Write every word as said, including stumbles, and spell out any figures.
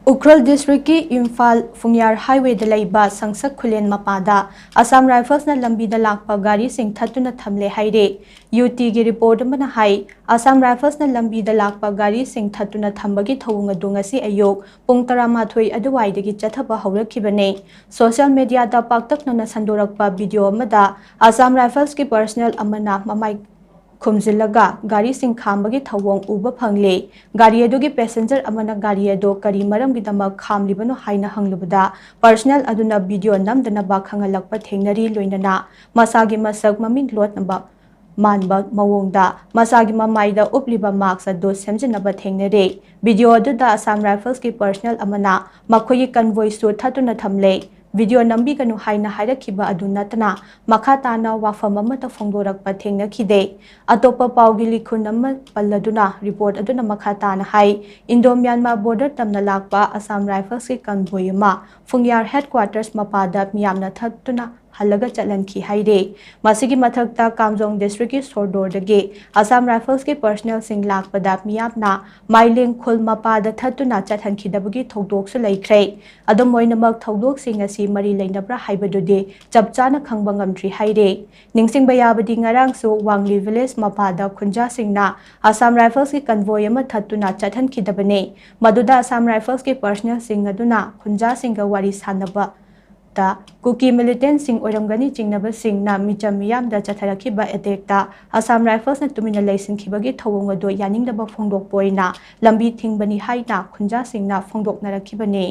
ꯎꯈ꯭ꯔꯨꯜ ꯗꯤꯁꯇ꯭ꯔꯤꯛꯀꯤ ꯏꯝꯐꯥꯜ ꯐꯨꯡꯌꯥꯔ ꯍꯥꯏꯋꯦꯗ ꯂꯩꯕ ꯁꯪꯁꯛ ꯈꯨꯂꯦꯟ ꯃꯄꯥꯗ ꯑꯁꯥꯝ ꯔꯥꯏꯐꯜꯁꯅ ꯂꯝꯕꯤꯗ ꯂꯥꯛꯄ ꯒꯥꯔꯤꯁꯤꯡ ꯊꯠꯇꯨꯅ ꯊꯝꯂꯦ ꯍꯥꯏꯔꯦ꯫ ꯌꯨ ꯇꯤꯒꯤ ꯔꯤꯄꯣꯔꯠ ꯑꯃꯅ ꯍꯥꯏ, ꯑꯁꯥꯝ ꯔꯥꯏꯐꯜꯁꯅ ꯂꯝꯕꯤꯗ ꯂꯥꯛꯄ ꯒꯥꯔꯤꯁꯤꯡ ꯊꯠꯇꯨꯅ ꯊꯝꯕꯒꯤ ꯊꯧꯑꯣꯡ ꯑꯗꯨ ꯉꯁꯤ ꯑꯌꯨꯛ ꯄꯨꯡ ꯇꯔꯥꯃꯥꯊꯣꯏ ꯑꯗꯨꯋꯥꯏꯗꯒꯤ ꯆꯠꯊꯕ ꯍꯧꯔꯛꯈꯤꯕꯅꯤ꯫ ꯁꯣꯁꯤꯌꯦꯜ ꯃꯤꯗꯤꯌꯥꯗ ꯄꯥꯛꯇꯛꯅꯅ ꯁꯟꯗꯣꯔꯛꯄ ꯚꯤꯗꯤꯑꯣ ꯑꯃꯗ ꯑꯁꯥꯝ ꯔꯥꯏꯐꯜꯁꯀꯤ ꯄꯔꯁꯅꯦꯜ ꯑꯃꯅ ꯃꯃꯥꯏ ꯈꯨꯝꯖꯤꯜꯂꯒ ꯒꯥꯔꯤꯁꯤꯡ ꯈꯥꯝꯕꯒꯤ ꯊꯧꯑꯣꯡ ꯎꯕ ꯐꯪꯂꯦ꯫ ꯒꯥꯔꯤ ꯑꯗꯨꯒꯤ ꯄꯦꯁꯦꯟꯖꯔ ꯑꯃꯅ ꯒꯥꯔꯤ ꯑꯗꯨ ꯀꯔꯤ ꯃꯔꯝꯒꯤꯗꯃꯛ ꯈꯥꯝꯂꯤꯕꯅꯣ ꯍꯥꯏꯅ ꯍꯪꯂꯨꯕꯗ, ꯄꯔꯁꯅꯦꯜ ꯑꯗꯨꯅ ꯚꯤꯗꯤꯑꯣ ꯅꯝꯗꯅꯕ ꯈꯪꯍꯜꯂꯛꯄ ꯊꯦꯡꯅꯔꯤ, ꯂꯣꯏꯅꯅ ꯃꯁꯥꯒꯤ ꯃꯁꯛ ꯃꯃꯤꯡ ꯂꯣꯠꯅꯕ ꯃꯥꯟꯕ ꯃꯑꯣꯡꯗ ꯃꯁꯥꯒꯤ ꯃꯃꯥꯏꯗ ꯎꯞꯂꯤꯕ ꯃꯥꯛꯁ ꯑꯗꯨ ꯁꯦꯝꯖꯤꯟꯅꯕ ꯊꯦꯡꯅꯔꯦ꯫ ꯚꯤꯗꯤꯑꯣ ꯑꯗꯨꯗ ꯑꯁꯥꯝ ꯔꯥꯏꯐꯜꯁꯀꯤ ꯄꯔꯁꯅꯦꯜ ꯑꯃꯅ ꯃꯈꯣꯏꯒꯤ ꯀꯟꯚꯣꯏꯁꯨ ꯊꯠꯇꯨꯅ ꯊꯝꯂꯦ꯫ ꯚꯤꯗꯤꯑꯣ ꯅꯝꯕꯤꯒꯅꯨ ꯍꯥꯏꯅ ꯍꯥꯏꯔꯛꯈꯤꯕ ꯑꯗꯨ ꯅꯠꯇꯅ ꯃꯈꯥ ꯇꯥꯅ ꯋꯥꯐꯝ ꯑꯃꯠꯇ ꯐꯣꯡꯗꯣꯔꯛꯄ ꯊꯦꯡꯅꯈꯤꯗꯦ꯫ ꯑꯇꯣꯞꯄ ꯄꯥꯎꯒꯤ ꯂꯤꯈꯨꯟ ꯑꯃ ꯄꯜꯂꯗꯨꯅ ꯔꯤꯄꯣꯔꯠ ꯑꯗꯨꯅ ꯃꯈꯥ ꯇꯥꯅ ꯍꯥꯏ, ꯏꯟꯗꯣ ꯃ꯭ꯌꯥꯟꯃꯥꯔ ꯕꯣꯔꯗꯔ ꯇꯝꯅ ꯂꯥꯛꯄ ꯑꯁꯥꯝ ꯔꯥꯏꯐꯜꯁꯀꯤ ꯀꯟꯚꯣꯏ ꯑꯃ ꯐꯨꯡꯌꯥꯔ ꯍꯦꯗꯀ꯭ꯋꯥꯇꯔꯁ ꯃꯄꯥꯗ ꯃꯤꯌꯥꯝꯅ ꯊꯠꯇꯨꯅ ꯍꯜꯂꯒ ꯆꯠꯍꯟꯈꯤ ꯍꯥꯏꯔꯤ꯫ ꯃꯁꯤꯒꯤ ꯃꯊꯛꯇ ꯀꯥꯝꯖꯣꯡ ꯗꯤꯁꯇ꯭ꯔꯤꯛꯀꯤ ꯁꯣꯔꯗꯣꯔꯗꯒꯤ ꯑꯁꯥꯝ ꯔꯥꯏꯐꯜꯁꯀꯤ ꯄꯔꯁꯅꯦꯜꯁꯤꯡ ꯂꯥꯛꯄꯗ ꯃꯤꯌꯥꯝꯅ ꯃꯥꯏꯂꯦꯡ ꯈꯨꯜ ꯃꯄꯥꯗ ꯊꯠꯇꯨꯅ ꯆꯠꯍꯟꯈꯤꯗꯕꯒꯤ ꯊꯧꯗꯣꯛꯁꯨ ꯂꯩꯈ꯭ꯔꯦ꯫ ꯑꯗꯨꯝ ꯑꯣꯏꯅꯃꯛ, ꯊꯧꯗꯣꯛꯁꯤꯡ ꯑꯁꯤ ꯃꯔꯤ ꯂꯩꯅꯕ꯭ꯔꯥ ꯍꯥꯏꯕꯗꯨꯗꯤ ꯆꯞ ꯆꯥꯅ ꯈꯪꯕ ꯉꯝꯗ꯭ꯔꯤ ꯍꯥꯏꯔꯤ꯫ ꯅꯤꯡꯁꯤꯡꯕ ꯌꯥꯕꯗꯤ, ꯉꯔꯥꯡꯁꯨ ꯋꯥꯡꯂꯤ ꯚꯤꯂꯦꯖ ꯃꯄꯥꯗ ꯈꯨꯟꯖꯥꯁꯤꯡꯅ ꯑꯁꯥꯝ ꯔꯥꯏꯐꯜꯁꯀꯤ ꯀꯟꯚꯣꯏ ꯑꯃ ꯊꯠꯇꯨꯅ ꯆꯠꯍꯟꯈꯤꯗꯕꯅꯤ꯫ ꯃꯗꯨꯗ ꯑꯁꯥꯝ ꯔꯥꯏꯐꯜꯁꯀꯤ ꯄꯔꯁꯅꯦꯜꯁꯤꯡ ꯑꯗꯨꯅ ꯈꯨꯟꯖꯥꯁꯤꯡꯒ ꯋꯥꯔꯤ ꯁꯥꯟꯅꯕ ꯗ ꯀꯨꯀꯤ ꯃꯤꯂꯤꯇꯦꯟꯠꯁꯤꯡ ꯑꯣꯏꯔꯝꯒꯅꯤ ꯆꯤꯡꯅꯕꯁꯤꯡꯅ ꯃꯤꯆꯝ ꯃꯤꯌꯥꯝꯗ ꯆꯠꯊꯔꯛꯈꯤꯕ ꯑꯦꯇꯦꯛꯇ ꯑꯁꯥꯝ ꯔꯥꯏꯐꯜꯁꯅ ꯇꯨꯃꯤꯟꯅ ꯂꯩꯁꯤꯟꯈꯤꯕꯒꯤ ꯊꯧꯑꯣꯡ ꯑꯗꯨ ꯌꯥꯅꯤꯡꯗꯕ ꯐꯣꯡꯗꯣꯛꯄ ꯑꯣꯏꯅ ꯂꯝꯕꯤ ꯊꯤꯡꯕꯅꯤ ꯍꯥꯏꯅ ꯈꯨꯟꯖꯥꯁꯤꯡꯅ ꯐꯣꯡꯗꯣꯛꯅꯔꯛꯈꯤꯕꯅꯤ꯫